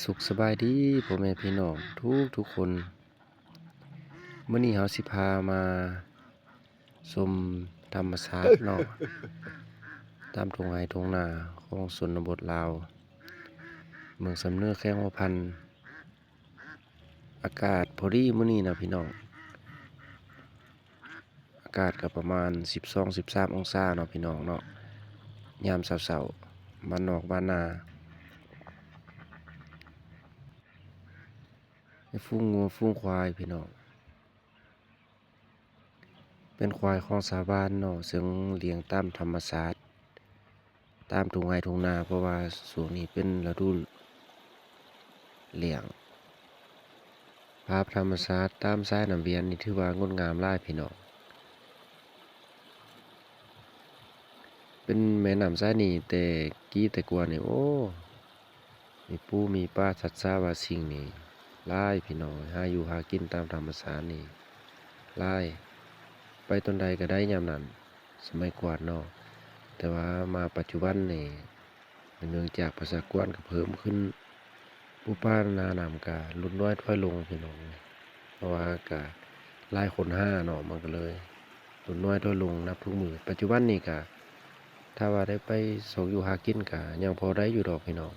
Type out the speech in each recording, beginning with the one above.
ສຸກສະບາຍດີພໍ່ແມ່ພີ່ນ້ອງທຸກໆຄົນ. ມື້ນີ້ເຮົາຊິພາມາຊົມທຳມະຊາດເນາະ ຕາມທົ່ງໄຮ່ທົ່ງນາຂອງຊົນນະບົດລາວ ເມືອງຊຳເນີ ແຂວງຫົວພັນ. ອາກາດພໍດີມື້ນີ້ນະພີ່ນ້ອງ. ອາກາດກໍປະມານສິບສອງ ສິບສາມອົງສາເນາະພີ່ນ້ອງເນາະ ຍາມເຊົ້າໆ ບ້ານນອກບ້ານນາ ໃນຝູງງົວຝູງຄວາຍພີ່ນ້ອງ ເປັນຄວາຍຂອງຊາວບ້ານເນາະ ເຊິ່ງລ້ຽງຕາມທຳມະຊາດ ຕາມທົ່ງໄຮ່ທົ່ງນາ ເພາະວ່າຊ່ວງນີ້ເປັນລະດູລ້ຽງ. ພາບທຳມະຊາດຕາມສາຍນ້ຳວຽນນີ້ຖືວ່າງົດງາມຫຼາຍພີ່ນ້ອງ. ເປັນແມ່ນ້ຳສາຍນີ້ແຕ່ກີ້ແຕ່ກວນນີ້ ໂອ້ ມີປູມີປາ ສັດສາວາສິ່ງນີ້ຫຼາຍພີ່ນ້ອງ. ຫາຢູ່ຫາກິນຕາມທຳມະຊາດນີ້ຫຼາຍ ໄປຕອນໃດກໍໄດ້ຍາມນັ້ນ ສະໄໝກ່ອນເນາະ. ແຕ່ວ່າມາປັດຈຸບັນນີ້ ເນື່ອງຈາກປະຊາກອນກໍເພີ່ມຂຶ້ນ ປູປານານ້ຳກໍຫຼຸດນ້ອຍຖອຍລົງພີ່ນ້ອງ ເພາະວ່າກໍຫຼາຍຄົນຫາເນາະ ມັນກໍເລີຍຫຼຸດນ້ອຍຖອຍລົງນັບທຸກມື້. ປັດຈຸບັນນີ້ກໍຖ້າວ່າໄດ້ໄປຊອກຢູ່ຫາກິນກໍຍັງພໍໄດ້ຢູ່ດອກພີ່ນ້ອງ.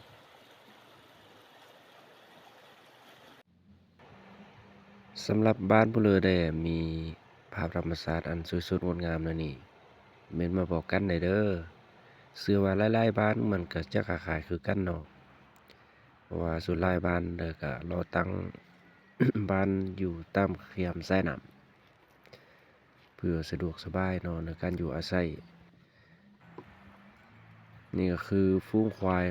ສຳລັບບ້ານຜູ້ເລີແດ່ມີພາບທຳມະຊາດອັນສວຍສົດງົດງາມແນວນີ້ ເມັ້ນມາບອກກັນແດ່ເດີ. ເຊື່ອວ່າຫຼາຍໆບ້ານມັນກໍຈະຄ້າຍໆຄືກັນເນາະ ເພາະວ່າສ່ວນຫຼາຍບ້ານເດີກໍເລາະຕັ້ງບ້ານຢູ່ຕາມແຄມສາຍນ້ຳ ເພື່ອສະດວກສະບາຍເນາະ ໃນການຢູ່ອາໄສ. ນີ້ກໍຄືຝູງຄວາຍ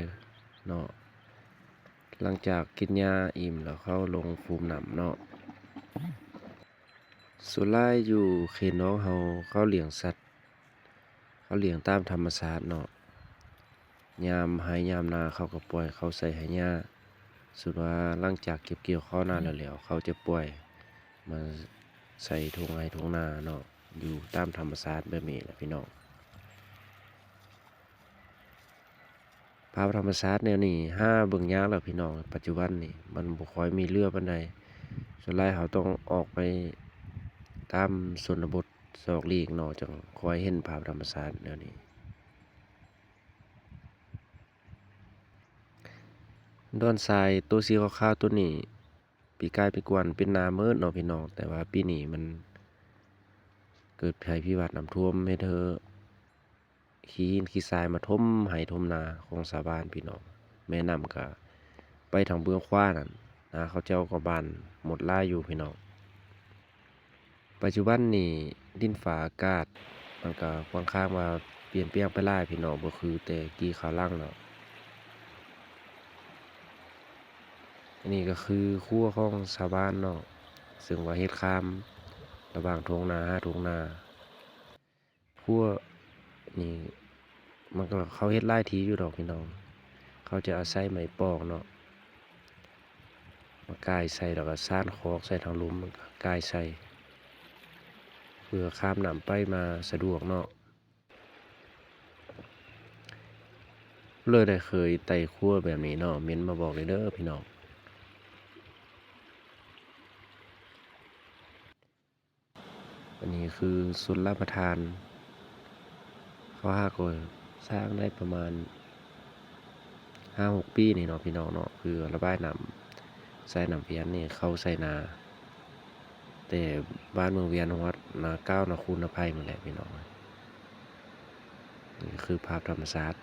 ເນາະ ຫຼັງຈາກກິນຫຍ້າອີ່ມແລ້ວເຂົາລົງຟູມນ້ຳເນາະ. ສ່ວນຫຼາຍຢູ່ເຂດໜອງເຮົາ ເຂົາລ້ຽງສັດ ເຂົາລ້ຽງຕາມທຳມະຊາດເນາະ. ຍາມໄຮ່ຍາມນາເຂົາກໍປ່ອຍເຂົ້າໃສ່ໄຮ່ຫຍ້າ ສົມມຸດວ່າຫຼັງຈາກເກັບກ່ຽວເຂົ້ານາແລ້ວໆ ເຂົາຈະປ່ອຍມາໃສ່ທົ່ງໄຮ່ທົ່ງນາເນາະ ຢູ່ຕາມທຳມະຊາດແບບນີ້ແຫຼະພີ່ນ້ອງ. ພາບທຳມະຊາດແນວນີ້ຫາເບິ່ງຍາກແລ້ວພີ່ນ້ອງ ປັດຈຸບັນນີ້ມັນບໍ່ຄ່ອຍມີເຫຼືອປານໃດ. ສ່ວນຫຼາຍເຮົາຕ້ອງອອກໄປຕາມຊົນນະບົດ ສອກຫຼີກເນາະ ຈັ່ງຄ່ອຍເຫັນພາບທຳມະຊາດແນວນີ້. ດອນຊາຍໂຕສີຂາວໆໂຕນີ້ ປີກາຍປີກວານເປັນນາໝົດເນາະພີ່ນ້ອງ ແຕ່ວ່າປີນີ້ມັນເກີດໄພພິບັດນ້ຳຖ້ວມ ເຮັດໃຫ້ ຂີ້ຫີນຂີ້ຊາຍມາຖົມໄຮ່ຖົມນາຂອງຊາວບ້ານພີ່ນ້ອງ. ແມ່ນ້ຳກະໄປທາງເບື້ອງຂວານັ້ນ ນາເຂົາເຈົ້າກໍບານໝົດຫຼາຍຢູ່ພີ່ນ້ອງ. ປັດຈຸບັນນີ້ດິນຟ້າອາກາດມັນກະຂ້ອນຂ້າງວ່າປ່ຽນແປງໄປຫຼາຍພີ່ນ້ອງ ບໍ່ຄືແຕ່ກີ້ຄາວຫຼັງແລ້ວ. ອັນນີ້ກໍຄືຂົວຂອງຊາວບ້ານເນາະ ເຊິ່ງວ່າເຮັດຂ້າມລະຫວ່າງທົ່ງນາຫາທົ່ງນາ. ຂົວນີ້ມັນກໍ ເຂົາເຮັດຫຼາຍທີ່ຢູ່ດອກພີ່ນ້ອງ. ເຂົາຈະອາໄສໄມ້ປອກເນາະ ມາກ່າຍໃສ່ ແລ້ວກໍຊານຄອກໃສ່ທາງລຸ່ມ ມັນກໍກ່າຍໃສ່ ເພື່ອຂ້າມນ້ຳໄປມາສະດວກເນາະ. ເລີຍໄດ້ເຄີຍໄຕ່ຂົວແບບນີ້ເນາະ ເມັ້ນມາບອກແດ່ເດີພີ່ນ້ອງ. ອັນນີ້ຄືຊົນລະປະທານ ເຂົາຫາກໍສ້າງໄດ້ປະມານຫ້າຫົກປີນີ້ເນາະພີ່ນ້ອງເນາະ ເພື່ອລະບາຍນ້ຳ ສາຍນ້ຳວຽນນີ້ເຂົ້າໃສ່ນາ ແຕ່ບ້ານເມືອງວຽນຮອດນາກ້າວ ນາຄູນ ນາໄຜ່ພຸ້ນແຫຼະພີ່ນ້ອງ. ນີ້ຄືພາບທຳມະຊາດ.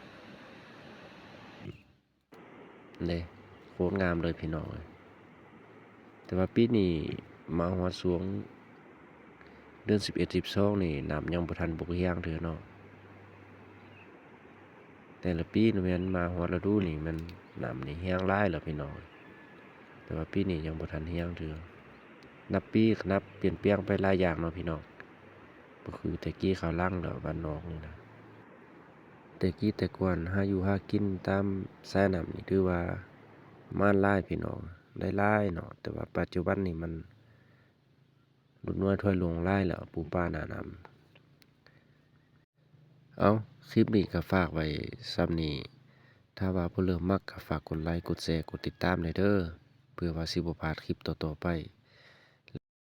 ເດ້ ໂຄດງາມເລີຍພີ່ນ້ອງເອີຍ. ແຕ່ວ່າປີນີ້ມາຮອດຊ່ວງເດືອນສິບເອັດ ສິບສອງນີ້ ນ້ຳຍັງບໍ່ທັນບົກແຫ້ງເທື່ອເນາະ. ແຕ່ລະປີນີ້ແມ່ນມາຮອດລະດູນີ້ແມ່ນນ້ຳນີ້ແຫ້ງຫຼາຍແລ້ວພີ່ນ້ອງເອີຍ. ແຕ່ວ່າປີນີ້ຍັງບໍ່ທັນແຫ້ງເທື່ອ. ນັບປີກໍນັບປ່ຽນແປງໄປຫຼາຍຢ່າງເນາະພີ່ນ້ອງ. ບໍ່ຄືແຕ່ກີ້ຄາວຫຼັງແລ້ວ ບ້ານນອກນີ້ນະ. ແຕ່ກີ້ແຕ່ກ່ອນຫາຢູ່ຫາກິນຕາມສາຍນ້ຳນີ້ ຖືວ່າໝານຫຼາຍພີ່ນ້ອງ ໄດ້ຫຼາຍເນາະ. ແຕ່ວ່າປັດຈຸບັນນີ້ມັນຫຼຸດນ້ອຍຖອຍລົງຫຼາຍແລ້ວ ປູປານານ້ຳ. ເອົາ ຄລິບນີ້ກໍຝາກໄວ້ສ່ຳນີ້. ຖ້ ຖ້າວ່າຜູ້ເລີ່ມມັກກໍຝາກກົດໄລ, ກົດແຊ, ກົດຕິດຕາມແດ່ເດີ ເພື່ອວ່າຊິບໍ່ພາດຄລິບຕໍ່ໆໄປ.